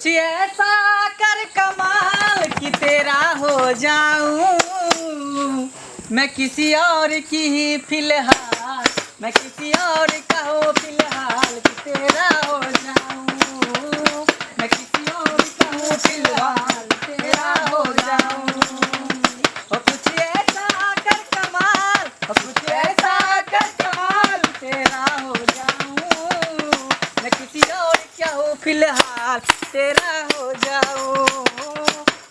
कुछ ऐसा कर कमाल कि तेरा हो जाऊं, मैं किसी और की ही फिलहाल, मैं किसी और का हो फिलहाल कि तेरा हो जाऊं, मैं किसी और का हो फिलहाल तेरा हो जाऊं। ओ कुछ ऐसा कर कमाल, ओ कुछ ऐसा कर कमाल तेरा हो जाऊं, मैं किसी और क्या हो फिलहाल तेरा हो जाऊं,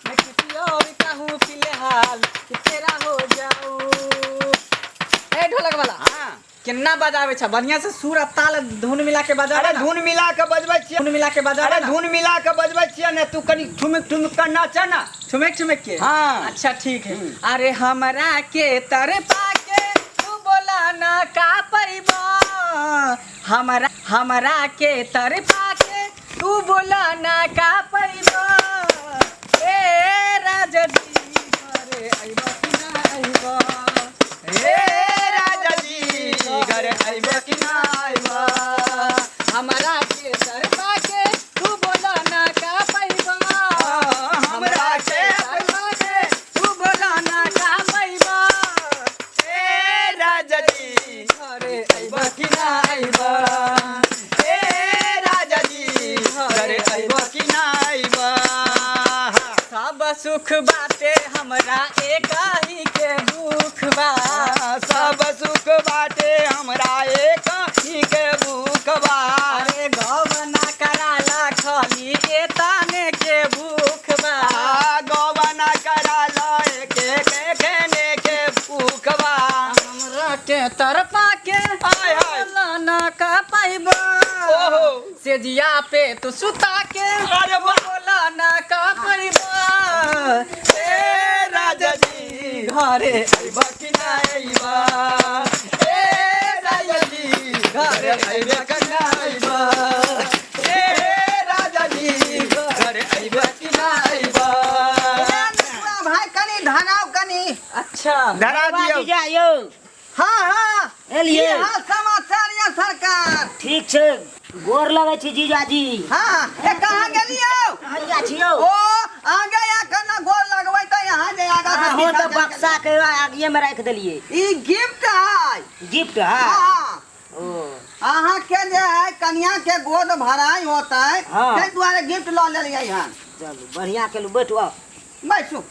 मैं किसी और का हूँ फिलहाल कि तेरा हो जाऊं। ए ढोलक वाला, हाँ। केना बजावे छ? बढ़िया से सुर आ ताल धुन मिला के बजावे अरे ना। धुन मिला के बजबै छियै। धुन मिला के बजावे अरे ना। धुन मिला के बजबै छियै ने, तू कनी ठुमक ठुमक के नाच ना। ठुमक ठुमक के? हाँ। अच्छा ठीक है। अरे हमरा के तरपा के तू बोला ना का पैबा, हमरा के तरपा के तू बोला ना का पैबा। ए राजा जी घरे अइबा कि ना अइबा? ए राजा जी घरे अइबा कि ना अइबा? हमरा के तरपा के तू बोला ना का पैबा, हमरा के तरपा के तू बोला ना का पैबा। ए राजा जी घरे अइबा कि ना अइबा? ए राजा जी घरे अइबा कि ना अइबा? सब सुख बाटे हमरा एकाही के दुख बा, सब सुख बाटे हमरा एकाही के भूख बा। अरे गवना कराला खाली एताने के भूख बा, गवना कराला के के खेने के भूख बा। हमरा के तरपा के हाय हाय। ना का पाइबा, ओहो। सेजिया पे तू सुता के अरे वाह। बोला ना का पाइबा। ए राजा जी घरे अइबा कि ना अइबा? ए राजा जी घरे अइबा कि ना अइबा? ए राजा जी घरे अइबा कि ना अइबा? भाई कनी धराव कनी। अच्छा धरा दियौ। जीजा यौ। हाँ हाँ। एलियै। की हाल समाचार या सरकार? ठीक छै, गोर लगै छी जीजाजी। हाँ, ए कहाँ गेलियौ? हरिया छियौ। ओ आगे या कना गोर लगबै त यहाँ जे आगा से हो पीछा तऽ बक्सा के आगिए में राखि देलियै। ई गिफ्ट है। गिफ्ट है? हाँ। ओ अहाँ के जे है कन्या के गोद भराई होतै, हाँ। ताहि दुआरे गिफ्ट लऽ लेलियै हन। चलू बढ़िया केलू, बैठू आउ। बैसू।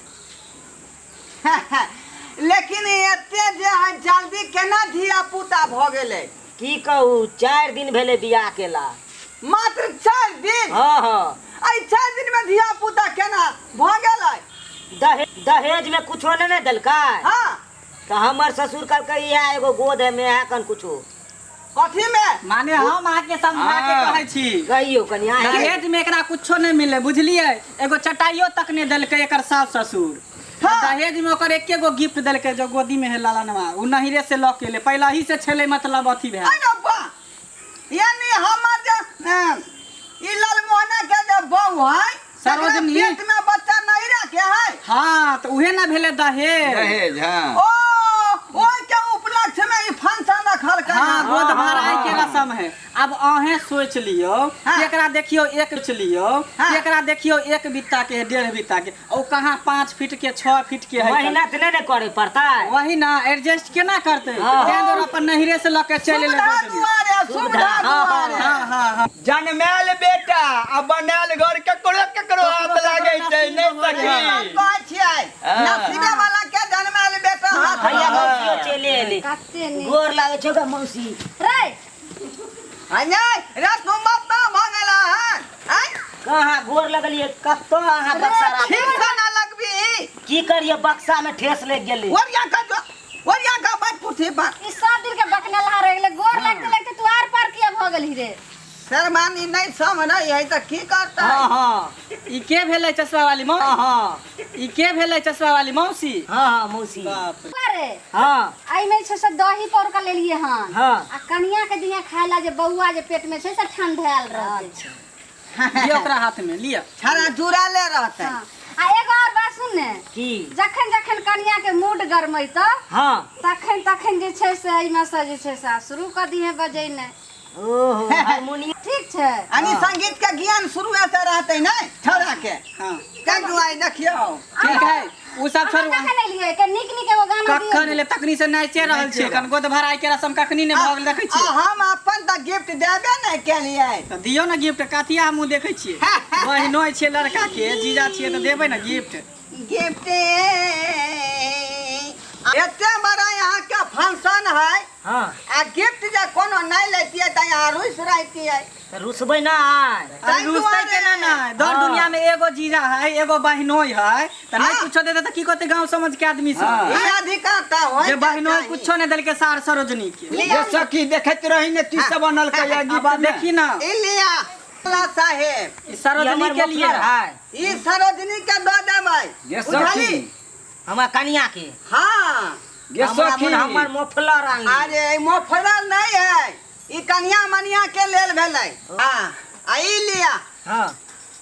लेकिन एते जे है जल्दी केना धिया पुता भऽ गेलै? की कहू, 4 दिन भेलै बियाह केला। मात्र 4 दिन? हाँ हाँ। एहि 4 दिन में धिया पुता केना भऽ गेलै? दहेज में कुछो नहि ने देलकै। हाँ। तऽ हमर ससुर कहलकै इएह एगो गोद है में इएह कन कुछो। कथी में? माने हम अहाँके समझा के हाँ। कहै छी। कहियौ कनि अहाँ। दहेज में एकरा कुछो नहीं मिले बुझलियै, एगो चटाइयो तक नहीं देलकै एकर सास ससुर। हाँ। दहेज में ओकर एके गो गिफ्ट देलकै जो गोदी में है लालनवा, उ नहिरे से लऽ के एलै, पहिले ही से छलै मतलब अथी भेल। अरे बा, यानी हमर जे ई ललमोहना के जे बहू है, तकरा सरोजनी। पेट में बच्चा नहीं रखे है। हाँ तो उहे ना भेलै दहेज। दहेज, हाँ। ओ ओहि के उपलक्ष्य में ई फंक्शन रखलकै। हाँ, गोद हाँ, भराई के हाँ। रसम है। अब अहें सोच लियौ हाँ। कि एकरा देखियौ एक सोच लियौ हाँ। कि एकरा देखियौ 1 बित्ता के है, 1.5 बित्ता के, ओ कहाँ 5 फीट के 6 फीट के है। मेहनत नहीं ने करे पड़तै। वही ना एडजस्ट केना करतै? हाँ। तें दुआरे अपन नहिरे से लऽ के चलि एलै सुविधा गोद में। दुआरे, सुविधा हाँ, हाँ, दुआरे। हाँ, हाँ, हाँ। जनमायल बेटा आ बनायल घर ककरो ककरो हाथ लागै छै, नहि सखी। हम कहै छियै, हाँ। नसीबे वाला के जनमायल बेटा हाथ भैया लागै। मौसियो चलि एलै। कते नीक। गोर लागै छौ गे मौसी। रे। अरे, रे, तुम बाप ना भऽ गेला हन, आँय? कहाँ गोर लगलियै? कतऽ अहाँ बक्सा राखै? ठीक से ना लगबी। की करियै, बक्सा में ठेस लागि गेलै। ओरिया के जो, ओरिया के बैठ कुर्सी पर। ई सब दिन के बकनेलहा रहि गेलै, गोर लगते लगते तू आर पार किया भऽ गेलही रे? शर्मानी नहीं समझै है तऽ की करतै? हाँ हाँ। ई के भेलै चश्मा वाली मौसी? हाँ हाँ। ई के भेलै चश्मा वाली मौसी? हाँ हाँ मौसी। बाप रे। अरे। हाँ। एहिमे छै से दही पौर के लेलियै हन। हाँ। आ कनिया के दिया खाय ला जे बौआ जे पेट में छै से ठंडायल रहतै। लिअ ओकरा हाथ में लिअ। छड़ा जुड़ा ले रहतै। हाँ। आ एगो और बात सुन ने। की? जखन जखन कनिया के मूड गरमैतौ, हाँ। तखन तखन जे छै से एहिमे से जे छै से शुरू कऽ दिहे बजेनाइ। ओहो हारमोनियम। ठीक छै। यानी संगीत के ज्ञान शुरुए से रहतै ने छौड़ा के। हाँ। तै दुआरे देखियौ। ठीक है, उ सब छोड़ू। अहाँ कखन एलियै? के नीक नीक एगो गाना दियौ। कखन एलै तखनी से नाचे रहल छियै। कन गोद भराइ के रसम कखनी ने भऽ गेल देखै आ छियै। हम अपन तऽ गिफ्ट देबे नहि केलियै। तऽ दियौ ने गिफ्ट, कथिया हमहूँ देखै छियै। बहिनो छियै लड़का के, जीजा छियै तऽ देबै ने गिफ्ट। गिफ्ट एते बड़ा यहाँ के फंक्शन है। हाँ। आ गिफ्ट जे कोनो नहि लेतियै तऽ यहाँ रुसि रहतियै। तऽ रुसबै ना आइ। अरे ताहि रुसतै दुआरे। केना नहि? दर हाँ। दुनिया में एगो जीजा है, एगो बहिनोई है, तऽ नहीं हाँ। कुछो देते तऽ की कहते गांव समझ के आदमी सब? हाँ। ई अधिकार तऽ होय जे बहिनोई कुछो नहीं देलके सार सरोजनी के। ये सखी देखैत रही ने की सब अनलकै या अब गिफ्ट में। देखी ना। ई लिया लाला साहेब। ई ई सरोजनी हमर के लिए। मफलर है। ई सरोजनी के दऽ देबै। ये बुझली? सखी। हमरा कनिया के। हाँ। ये हमरा सखी। मन हमर मफलर आनली। अरे ई मोफलर नहीं है, ई कनिया मनिया के लेल भेलै। हाँ, आ ई लिया। हाँ।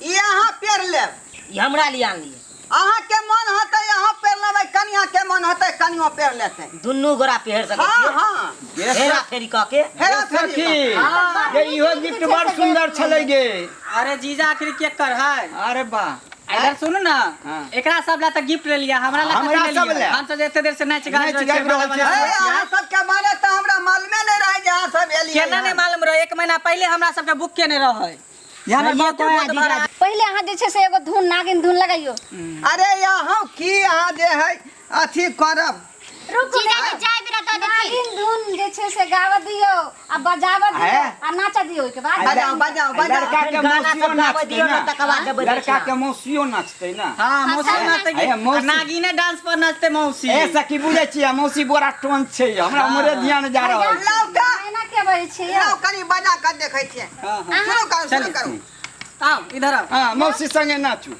ई अहाँ पेर लेब। ई हमरा लिए आनली। अहाँ के मन होतै अहाँ पेर लेबै, कनिया के मन होतै कनियो पेर लेतै। दुनू गोरा पेहर सकै हाँ छियै। हाँ। ये हेरा फेरी कऽ के। हेरा ये फेरी सखी। कऽ। हाँ। ये इहो गिफ्ट बड़ सुंदर छलै गे। अरे जीजा आखिर के कर है? अरे वाह। इधर सुनू ना। हाँ। एकरा सब ला तऽ गिफ्ट ले लिया, हमरा ला हमरा कथी सब लेलियै? ला। हम सब एते देर से नाच गाबि नाच रहल गाबि रहल छियै। छियै। ए, अहाँ सबके बारे तऽ हमरा मालूमे नहि रहै जे अहाँ सब एलियै। केना नहि मालूम रहे? एक महीना पहिले हमरा सबके बुक केने रहै। जे हमर सहिए बाप के कहै गोद जीजा। भरा। पहिले अहाँ जे छै से एगो धुन, नागिन धुन लगैयौ। अरे यहाँ की अहाँ जे है अथी करब। रुकू। जीजाजी चाय बेरा दऽ देथिन। नागिन धुन जे छै से गाबऽ दियौ आ बजाबऽ दियौ आए? आ नाचऽ दियौ ओहिके बाद। बजाओ बजाओ बजाओ। लड़का के गाना मौसियो सब गाबऽ नाचतै दियौ ना। ने, तकर बाद देबै लड़का दक्षिणा। के मौसियो नाचतै ना। हाँ, मौसी हाँ, नाचतै अरे, कि मौसी। नागिने डांस पर नाचतै मौसी। ए सखी बुझै छियै मौसी बोरा टोन छै, हमरा उम्हरे ध्यान जा रहल छै। लाउ तऽ। एना के बजै छियै यौ? लाउ कनि बजा कऽ देखै छियै। हाँ, हाँ। शुरू करू शुरू चलिए। करू। आओ इधर आओ। हाँ, मौसी संगे नाचू।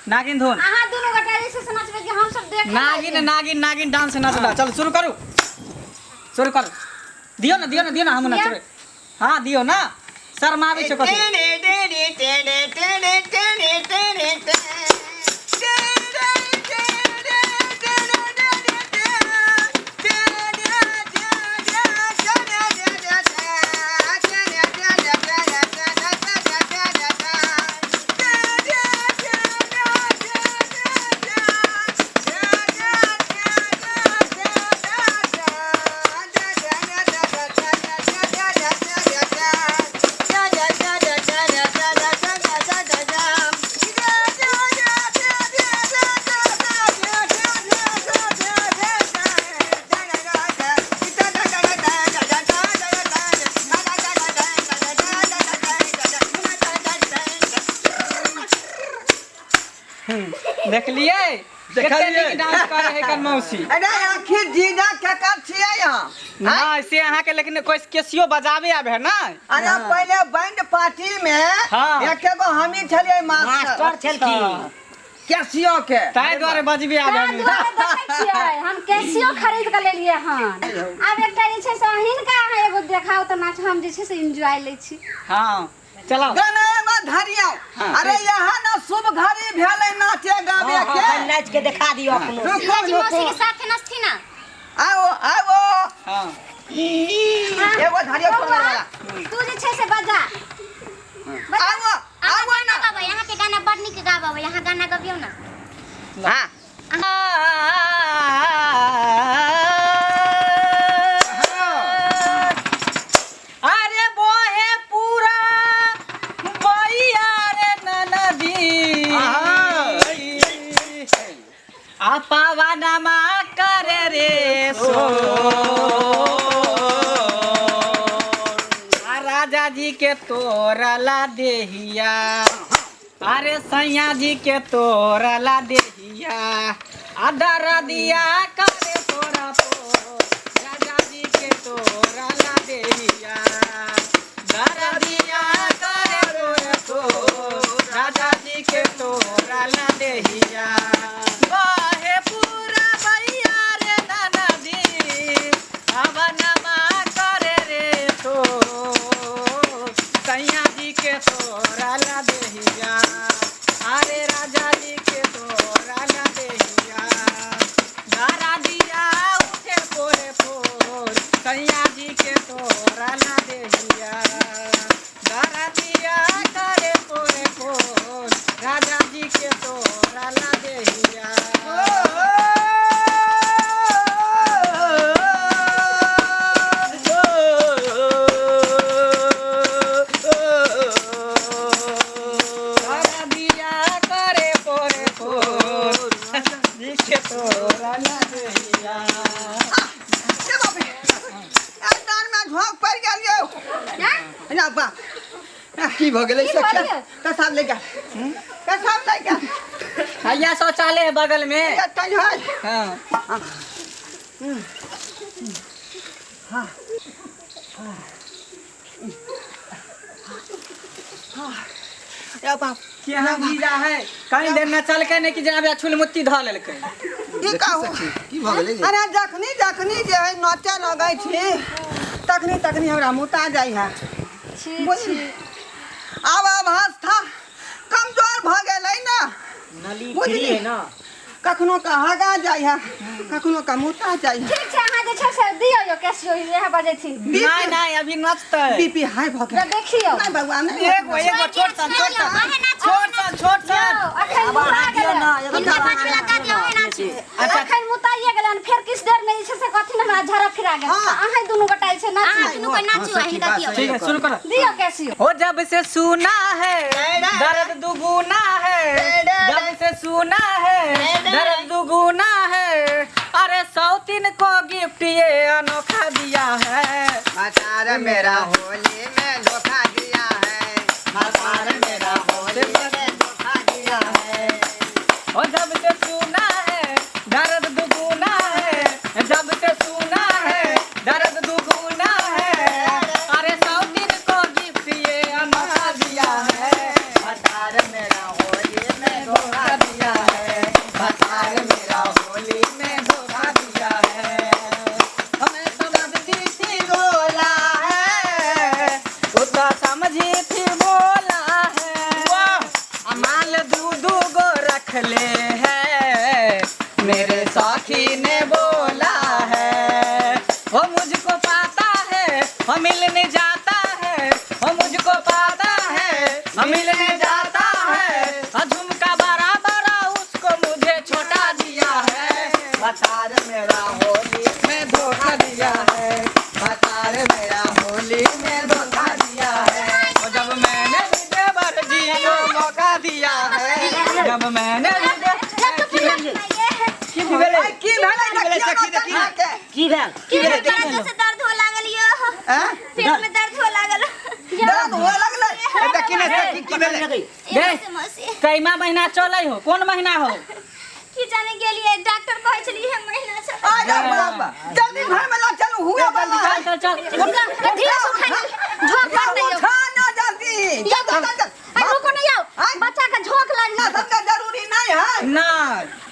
नागिन धुन। अहाँ दुनू गोटा जे छै से नाचबै कि हम सब देखबै? नागिन नागिन नागिन डांस नाचला। चल शुरू करू, शुरू करू। दियौ ना, दियौ ना, दियौ ना, हम नाचबै। हाँ दियौ ना, शर्माबै छै कथी। टेढ़े टेढ़े टेढ़े टेढ़े टेढ़े टेढ़े देखलियै? कते नीक डांस करे है कन मौसी। अरे आखिर जीजा केकर छियै अहाँ? नहीं से अहाँ के लेकिन कोई केसियो बजावे आबे है ना। अरे पहले बैंड पार्टी में हाँ। एक एगो हमही छलियै मास्टर। मास्टर छलखिन। कैसियो के। ताहि दुआरे बजबे आबे ताहि है। दुआरे देखै छियै हम कैसियो खरीद के लेलियै हन। आब एकटा जे छै से हिनका अहाँ एगो देखाउ तऽ नाच, हम जे छै से एन्जॉय लै छी। हाँ चलो। गाना एगो धरियौ। अरे यहाँ ना शुभ घड़ी भेलै नाचे गावे हाँ, के। हाँ, नाच के देखा दियौ अपनो। रुको जीजाजी रुको। मौसी के साथे नाचथिन ना। आओ आओ। हाँ। एगो धरियौ बौआ, कोना वाला। तू जे छै से बजा। आओ अहाँ आओ गाना ना। गाबै, अहाँके गाना बड़ नीक गाबै, अहाँ गाना गबियौ ना। हाँ। अरे बोहे पूरा बैया रे ननदी, अपवा नमा करे रे सो। आ राजा जी के तोरला देहिया, अरे सैया जी के तोरला देहिया, अदर दिया करे तोरा पो, राजा जी के तोरला देहिया, दर दिया करे तोरा पो, राजा जी के तोरला देहिया। बहे पूरा बैया रे ननदी, अवनमा करे रे तो, सैया जी के तोरला देहिया, अरे राजा जी के तोरला देहिया, दारा दिया उठे तोरा ला देहिया। दरदिया करे पोरे पोर, राजा जी के तोरा ला देहिया। दरदिया करे पोरे पोर, राजा जी के तोरा ला देहिया। ए बाप रे, ए दान में झोंक पड़ गेल यौ। हैं? ना बाप। की भऽ गेलै की सखी? भऽ गेल? पेशाब ले गेल, पेशाब ले गेल। हैया शौचालय है बगल में। एतै है। हाँ। ए बाप। केहन जीजा है, कहीं देर न चलकै ने कि जनाब छुलमुत्ती धऽ लेलकै। की कहू? सखी, की भऽ गेलै? अरे जखनी जखनी जे है नचे लगै छी तखनी तखनी हमरा मुता जाइ है। छी। बुझली? आब अवस्था कमजोर भऽ गेलै ने। नली बुझली? फ्री है ना। कखनो का हगा जाइ है, कखनो का मुता जाइ है। ठीक छै, अहाँ जे छै से दियौ यौ कैसियो, इएह बजेथिन। नहीं नहीं, अभी नचतै। बीपी हाई भऽ तऽ गेल। देखियौ। नहि बौआ, नहि। एगो एगो छोट सन, छोट सन, छोट सन, छोट सन। यौ, अखन मुता दियौ गेलै। ना एगो। हिनका 5 मिनट दऽ दियौ, ओहे नाचू। अच्छा। अखन मुताइए गेलै हन, फेर किछु देर में जे छै से कथी ने हमरा झड़प फिरा गेल। हाँ। तऽ अहाँ दुनू गोटा जे छै अहाँ नाचियौ। दुनू कोइ नाचू आ हिनका दियौ। ठीक है, शुरू करो। दियौ कैसियो। हो जब से सुना है दर्द दुगुना है, जब से सुना है दर्द दुगुना है, अरे सौतीन को गिफ्ट ये अनोखा दिया है। मतार मेरा होली में धोखा दिया है, मतार मेरा होली में धोखा दिया है। हो जब से सुना है दर्द दुगुना है, जब से सुना है दर्द दुगुना है, अरे सौतीन को गिफ्ट ये अनोखा दिया है। मतार मेरा होली में धोखा दिया है, मतार मेरा होली में धोखा दिया है। हमें समझती थी बोला है, वो तो समझी थी बोला है, अमाल दू दू गो रख ले है, मेरे साथी ने बोला है। वो मुझको पाता है, वो मिलने जाता है, वो मुझको पाता है, वो मिलने जाता है, और झुमका बड़ा बड़ा उसको मुझे छोटा दिया है। मतार मेरा होली में धोखा दिया है, मतार मेरा होली में धोखा दिया है। और जब मैंने भी देवर जी को मौका दिया है, जब मैंने भी की भेलै? आइ की भेलै? भेलै देखियौ सखी, ने देखी। कन्हा के। की भेल? की भेल? बड़ा जोर से दर्द हो लागल यौ। आँय? पेट में दर्द हो लागल। दर्द हुए लगलै। ए, देखी ने सखी, की भेलै? लगै। एना से मौसी। कैमा महीना चलै हो, कोन महीना हो? की जाने गेलियै, डॉक्टर कहै छलियै हे महीना चलै। आ जाओ बाबा, जल्दी घर में ला चलू, हुए वाला है। चल चल चल। धीरे से उठा, झोंक मारतै यौ। उठा ना जल्दी, चल चल चल चल। आइ रुको ने यौ, आइ। बच्चा के झोंक लागि ना जेतै। सबके जरूरी नहीं है। ना।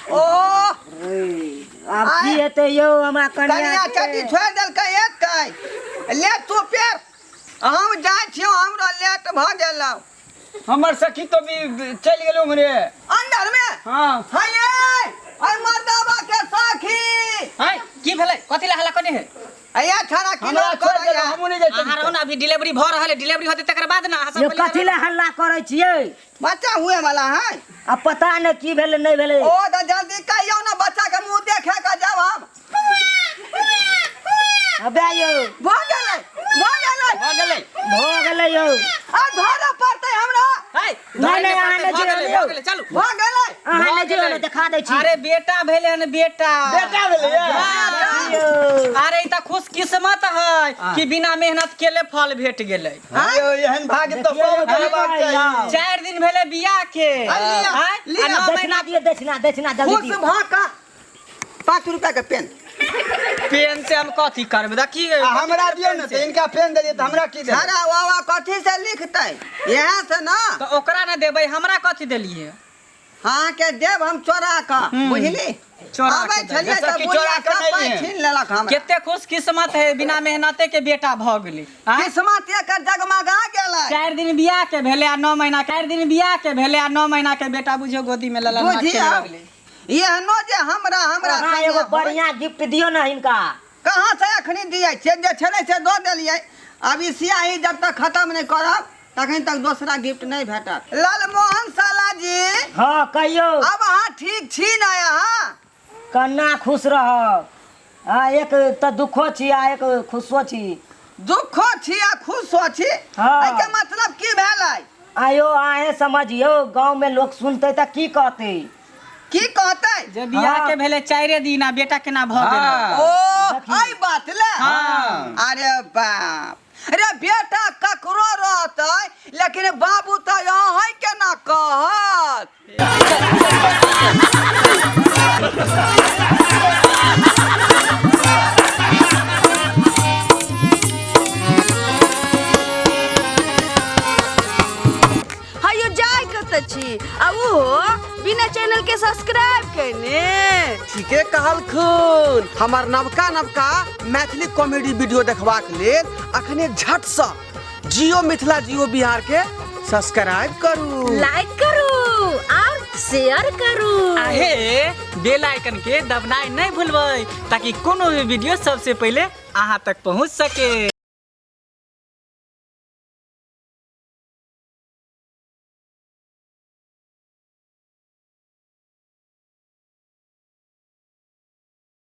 ओ आब की हेतै यौ हमरा कनिया कनिया चटी छोड़ि देलकै एक ले तू पेड़, हम जाइ छियौ, हमरो लेट भऽ गेलौ। हमर सखी तो भी चलि गेल उम्हरे। अंदर में? हाँ। है ये अरे मर्दाबा के सखी। हैं, की भेलै? कथी ला हल्ला कने है? अया छाड़ा किलो हमरा छोड़ि देलक, करैया। हमहूँ नहि जाइ अहाँ रहू छियै। ने, अभी डिलीवरी भऽ रहल है, डिलीवरी होतै तकर बाद ने अहाँ सब यौ पहिले। कथी लए हल्ला करै छियै? बच्चा हुए वाला है। आ पता नहि की भेलै नहि भेलै। ओ तऽ जल्दी कहियौ ने, बच्चा के मुंह देखे के जाब हम। अबे यौ। भऽ गेलै, भऽ गेलै। भऽ गेलै। भऽ गेलै यौ। आ धरऽ पड़तै हमरा। है, नहि, नहि, अहाँ नहि भऽ गेलै, जियौ। भऽ गेलै, चलू। भऽ गेलै। अहाँ भऽ नहि जियौ गेलै। ने, देखा दै छी। अरे बेटा भेलै हन, बेटा। बेटा भेलै? हाँ। यौ। अरे ई तऽ खुशकिस्मत है कि बिना मेहनत केले फल भेट गेलै। यौ, एहन भाग्य तऽ देखियौ, सबके हेबाक चाही। 4 दिन भेलै बियाह के। लिअ, आँय? लिअ, आ 9 दक्षिणा महीना दियौ, दक्षिणा, दक्षिणा जल्दी खुश दियौ। भऽ कऽ 5 रुपया के पेन। पेन से हम कथी करबै? देखिए। आ हमरा दियौ ने, तऽ हिनका पेन देलियै तऽ हमरा की देबै? अरे बाबा, कथी से लिखतै? इएह से ना। तऽ ओकरा ने देबै, हमरा कथी देलियै? अहाँ के देब हम चोरा कऽ, बुझली? चोरा आबै के देब। छलियै तऽ सखी, बुढ़िया चोरा कऽ सब नहि पाइ लिहे। छीन लेलक हमरा। कते खुशकिस्मत है, बिना मेहनते के बेटा भऽ गेलै। आँय? किस्मत एकर जगमगा गेलै। 4 दिन बियाह के भेलै आ 9 महीना, 4 दिन बियाह के भेलै आ 9 महीना के बेटा बुझियौ गोदी में ललन बुझियौ, एहनो जे हमरा हमरा अहाँ संगे एगो होय। बढ़िया गिफ्ट दियौ ने हिनका। कहाँ से अखनी दियै से जे छलै से दऽ देलियै। आब ई स्याही जब तक खत्म नहि करब तखन तक दोसरा गिफ्ट नहि भेटत। लालमोहन साला जी। हाँ कहियौ। आब अहाँ ठीक छी ने अहाँ? कन्ना खुश रहब। हाँ एक तऽ दुखो छी आ एक खुशो छी। दुखो छी आ खुशो छी? हाँ। एहिके मतलब की भेलै? आयो अहें समझियौ, गाँव में लोग सुनतै तऽ की कहतै? की कहतै? जे बियाह के भेलै 4 दिन आ बेटा केना भऽ गेलै? ओ एहि बात ले? हाँ। अरे बाप रे, बेटा ककरो रहतै लेकिन बाबू तऽ अहें केना कहत? हयो जाय कतऽ छी आ ओहो बिना चैनल के सब्सक्राइब केने? ठीके कहलखुन। हमर नवका नवका मैथिली कॉमेडी वीडियो देखबाक लेल अखने झटसँ जियो मिथिला जियो बिहार के सब्सक्राइब करू, लाइक करू और शेयर करू। आहे बेल आइकन के दबनाइ नहीं भूलबै ताकि कोनो भी वीडियो सबसे पहले अहाँ तक पहुँच सके।